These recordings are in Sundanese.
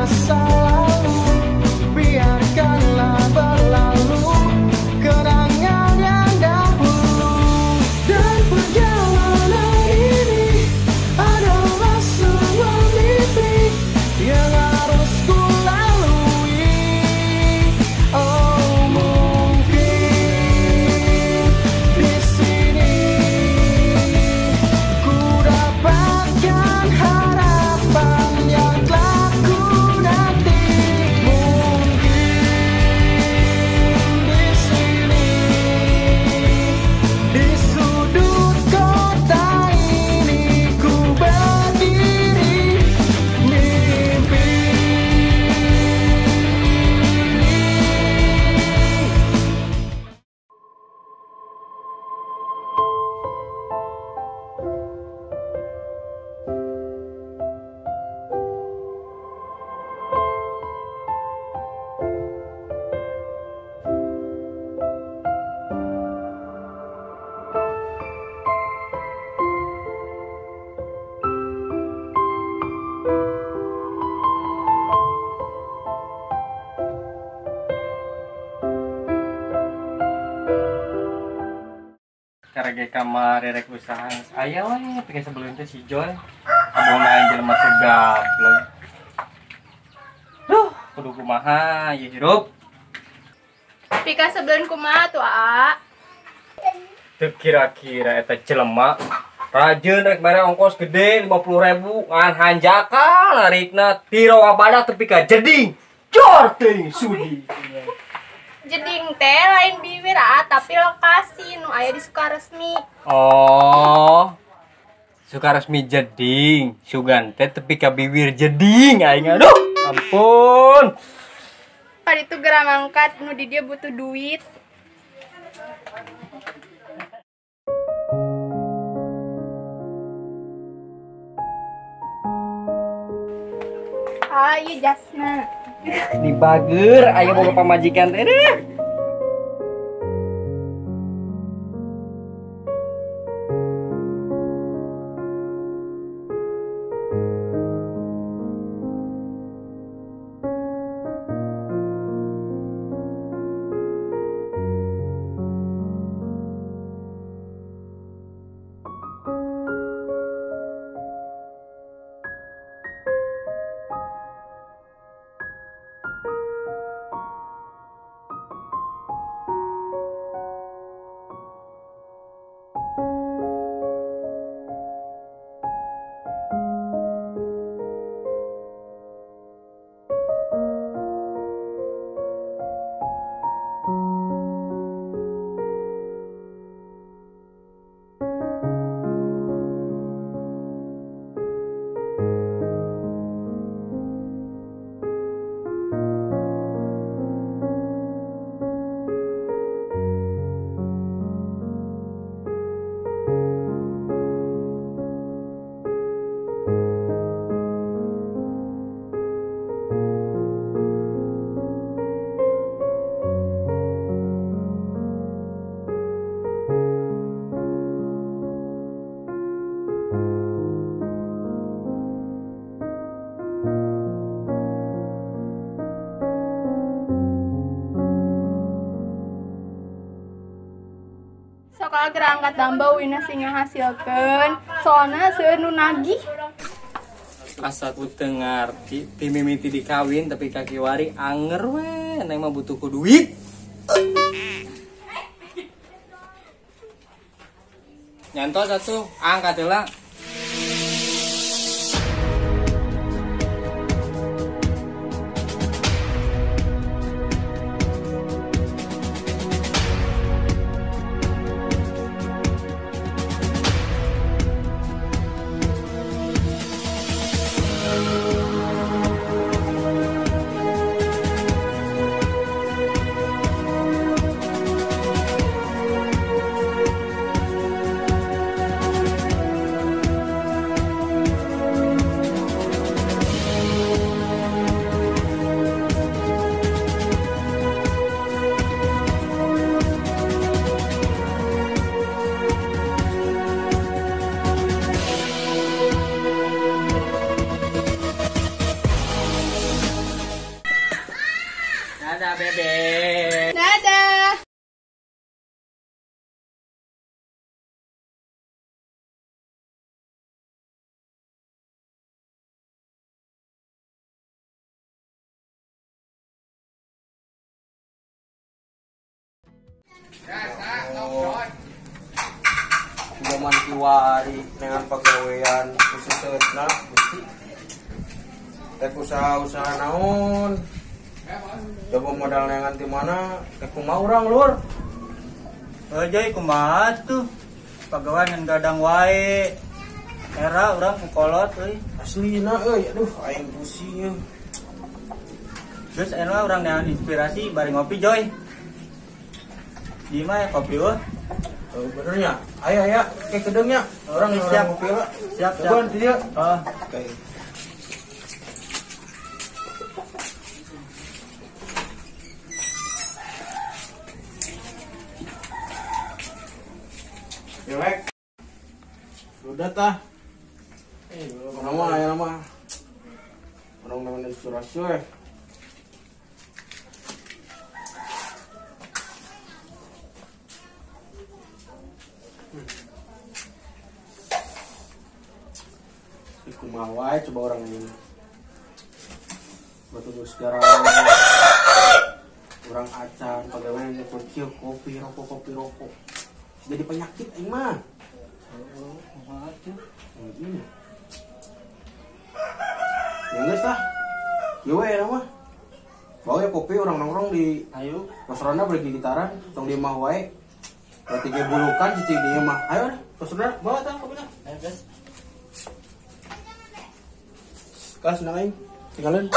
Masa lalu biarkanlah berlalu, kenangan yang dahulu. Dan perjalanan ini adalah sebuah mimpi yang harus ku lalui. Oh mungkin di sini ku dapatkan harapan yang telah ku nanti. Mungkin di sini, di sudut kota ini ku berdiri mimpi. Karege kamar rek usaha aya we pikeun sebelum teh si Joy abong lain jelema teh gablek. Duh, kudu kumaha ieu hirup. Pika sebelum kumaha tuh, A? Teu kira-kira eta jelema rajin rek mere ongkos gede 50.000 ngan hanjakal narikna ti rawa badak tepi ka jeding. Jor teuing sudi. Jeding teh lain bibir, A, tapi lokasi nu aya di Sukaresmi. Oh. Sukaresmi jeding, sugan teh tepi ka bibir jeding aing aduh. Ampun. Tadi tuh geura mangkat nu di dia butuh duit. Ah, iya jasna. Di bager aya boga pamajikan teh deh. Sok geura angkat tambah wina sing ngahasilkeun, soalna seueur nu nagih. Asa ku teu ngarti, ti mimiti dikawin tapi kaki wari anger we, neng mah butuh ku duit. Nyantos atuh, angkat heula. Oh. Zaman kiwari dengan pagawean khususna Gusti. Rek usaha-usaha naon? Coba modal neangan di mana? Rek kumaha urang lur? Heuh Joy kumaha tuh? Pagawean ngan gadang wae. Era urang ku kolot euy. Aslina euy, aduh aing pusing euy. Terus ayeuna urang neangan inspirasi bari ngopi Joy. Di mana ya kopi euy? Oh, benernya. Ayo ayo ke kedeungnya. Urang siap ngopi lah. Siap siap. Coba dia. Heeh. Oke. Jelek. Udah tah. Nama ya nama. Orang namanya inspirasi we. Iku mawai coba orang ini. Batu sekarang orang acan pegawai yang kecil kopi rokok. Jadi penyakit aing mah. Heeh, kumaha tuh? Ya geus lah. Ieu we mah. Bawa ya kopi orang nongkrong di ayo pos ronda beli gitaran tong di imah wae. Berarti ge bulukan cicing di imah. Ayo dah, pos ronda bawa tah kopina. Ayo guys. Kas nang aing tinggalin.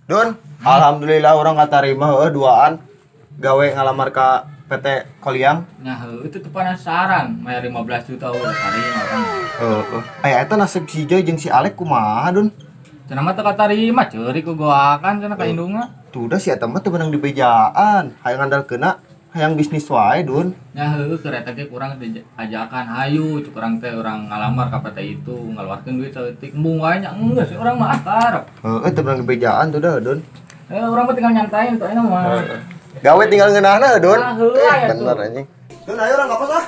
Dun, alhamdulillah orang katarima heueuh duaan gawe ngalamar ka PT Koliang. Nah, heueuh itu teu penasaran, mayar 15 juta udah tarima kan. Heeh. Aya eta nasib si Joy jeung si Alek kumaha, Dun? Cenah mah teu katarima, ceurik ku goakan cenah ka indungna. Tuh dah si eta mah teu meunang dibejaan, hayang ngandalkeunna hayang bisnis wae, Dun. Nah, heueuh keur eta ge kurang diajakan hayu, cuk urang teh urang ngalamar ka PT itu, ngaluarkeun duit saeutik embung wae nya geus urang mah akarep. Heeh, teu meunang dibejaan tuh dah, Dun. Heuh, urang mah tinggal nyantain tuh ayeuna mah. Gawe tinggal ngeunahna, Dun. Nah, heueuh aya bener anjing. Dun, ayo urang ka pos ah.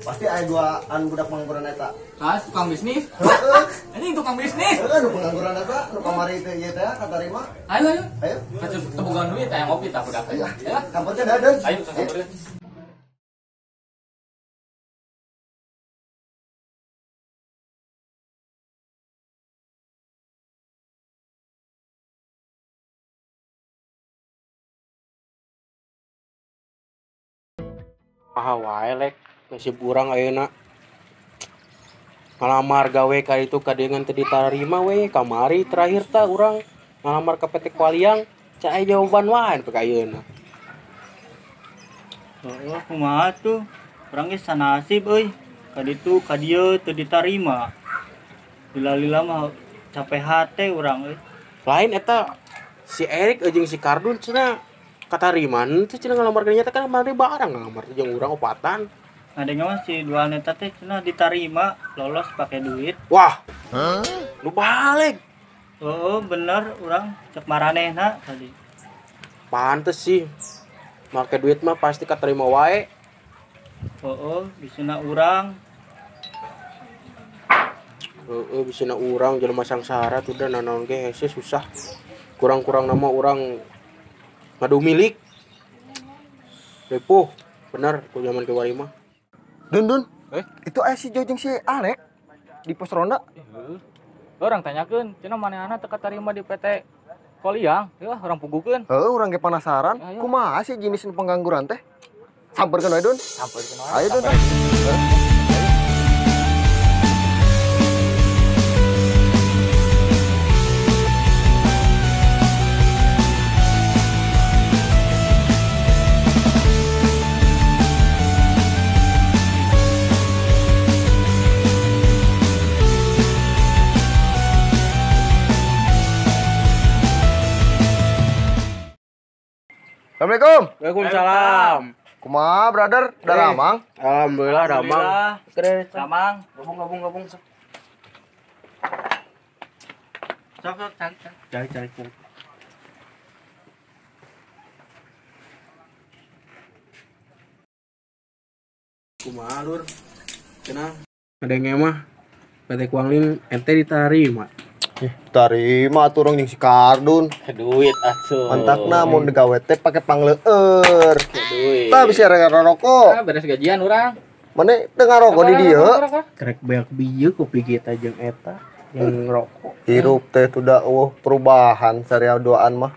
Pasti aya duaan budak pengangguran eta. Kas tukang bisnis. Heeh. Anjing tukang bisnis. Heeh, nu pengangguran eta, nu kamari teh ieu teh katarima. Ayo ayo. Ayo. Kacu tebogaan duit aya ngopi tah budak teh. Ya, sampeurkeun dah, Dun. Ayo sampeurkeun. Ah wae lek nasib urang ayeuna ngalamar gawe ka ditu ka dieu ngan teu ditarima we kamari terakhir tah urang ngalamar ka PT Kualiang can aya jawaban wae nepi ka ayeuna. Heeh, kumaha tuh? Urang ge sanasib euy. Ka ditu ka dieu teu ditarima. Lila-lila mah capek hate urang euy. Lain eta si Erik jeung si Kardun cenah katarima teh cenah ngalamar ka dinya teh kan kamari barang ngalamar teh jeung urang opatan. Ngadengna mah si dua neta teh cenah ditarima lolos pakai duit. Wah. Nu balik. Oh, bener urang cek maranehna tadi. Pantes sih. Make duit mah pasti katarima wae. Oh, bisina urang. Heeh, bisina urang jelema sangsara tuh da nanaon ge hese susah. Kurang-kurang nama urang ngadu milik. Ripuh, bener ku zaman kiwari mah. Dun, Dun. Itu aya si Joy jeung si Alek di pos ronda. Heeh. Urang tanyakeun, cenah manehna teu katarima di PT Koliang. Heuh, urang pugukeun. Heuh, urang ge penasaran. Kumaha sih jenis pengangguran teh? Sampeurkeun we, Dun. Sampeurkeun wae. Ayo, Dun. Assalamualaikum. Waalaikumsalam. Kumaha, brother? Udah ramang? Alhamdulillah ramang. Ramang. Gabung gabung. Sok sok cari. Cari. Kumaha lur? Cenah. Ngadenge mah PT Kuanglin ente ditarima. Tarima atuh urang jeung si Kardun. Duit atuh. Mantakna mun digawe teh pake pangleueur. Duit. Tah bisa rokok. Ah, beres gajian urang. Mane teu ngarokok di dieu. Krek beak bieu kopi kita jeung eta jeung rokok. Hirup teh tuh eueuh perubahan saria duaan mah.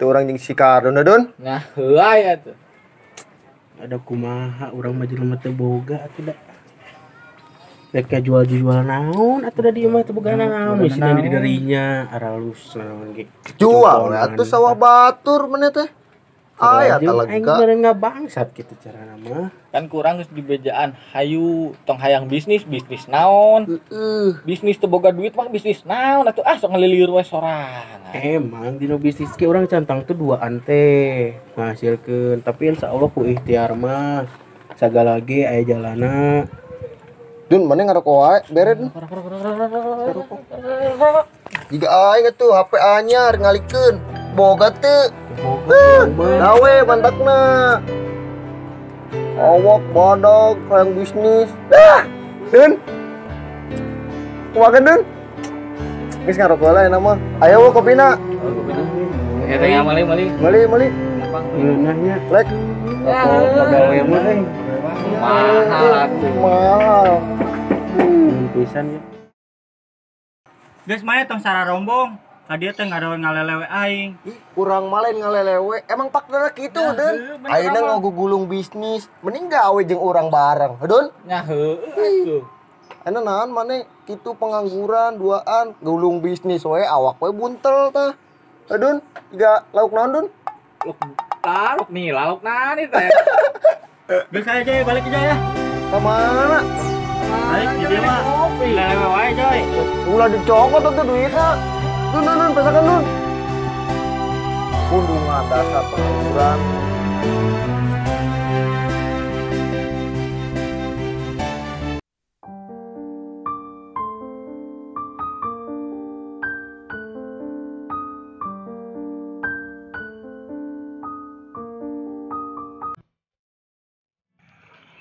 Teu urang jeung si Kardun Dun. Nah, heuay atuh. Ada kumaha urang mah jelema teu boga atuh da. Rek jual-jual naon atuh da dieu mah teu boga naon isina di darinya aralus naon ge. Jual we atuh sawah batur mane teh. Aya Aing talaga. meureun ngabangsat kitu carana mah. Kan kurang geus dibejaan hayu tong hayang bisnis, bisnis naon? Heeh. Bisnis teu boga duit mah bisnis naon atuh ah sok ngalilir we sorangan. Emang dino bisnis ke urang cantang tuh duaan teh ngahasilkeun, tapi insya Allah ku ikhtiar mah sagala ge aya jalana. Dun mane ngarokok wae bere Dun. Jiga aing atuh HP anyar ngalikeun. Boga teu. Gawe mantakna. Awak badag hayang bisnis. Dah. Dun. Kumaha Dun? Geus ngarokok lah enak mah. Ayo we kopina. Eta yang meuli meuli. Meuli meuli. Ngeunahnya Lek. rokok pagawe mah euy. Mahal atuh. Mahal. Pisan ya. Geus mah tong sararombong. Ka dieu teh ngadawan ngalelewe aing. Ih, urang mah lain ngalelewe. Emang pakdana kitu, Dun. Ayeuna ngagugulung bisnis, mending gawe jeung urang bareng, Dun. Nya heueuh atuh. Ayeuna naon mane kitu pengangguran duaan gulung bisnis we awak we buntel tah. Dun, jiga lauk naon, Dun? Luk laluk nih, laluk nani teh. Geus aja Joy, balik aja ya. Ka mana? Balik di dieu mah. Lelewe wae Joy. Ulah dicokot atuh duitna. Dun, dun, dun, pesakan dun. Pundungan dasar pengangguran.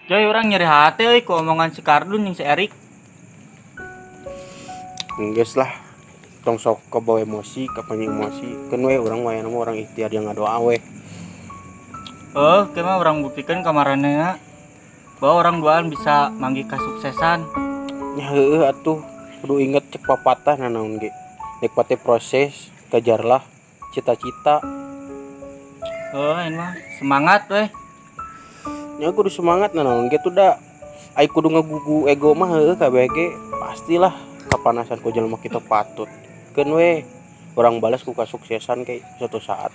Joy urang nyeri hati euy ku omongan si Kardun jeung si Erik. Geus lah. Tong sok kebawa emosi, kapan emosi. Keun we urang wayana mah urang ikhtiar jeung ngadoa we. Oh, ke mah urang buktikeun ka maranehna bahwa orang duaan bisa manggih kasuksesan. Nya heueuh atuh kudu inget cek papatah nanaon ge. Nikmati proses, kejarlah cita-cita. Oh, ini mah semangat weh. Nya kudu semangat nanaon ge tuh da. Ai kudu ngagugu ego mah heueuh kabeh ge pastilah kapanasan ku jelema kita patut. Keun we urang balas ku kasuksesan ke suatu saat.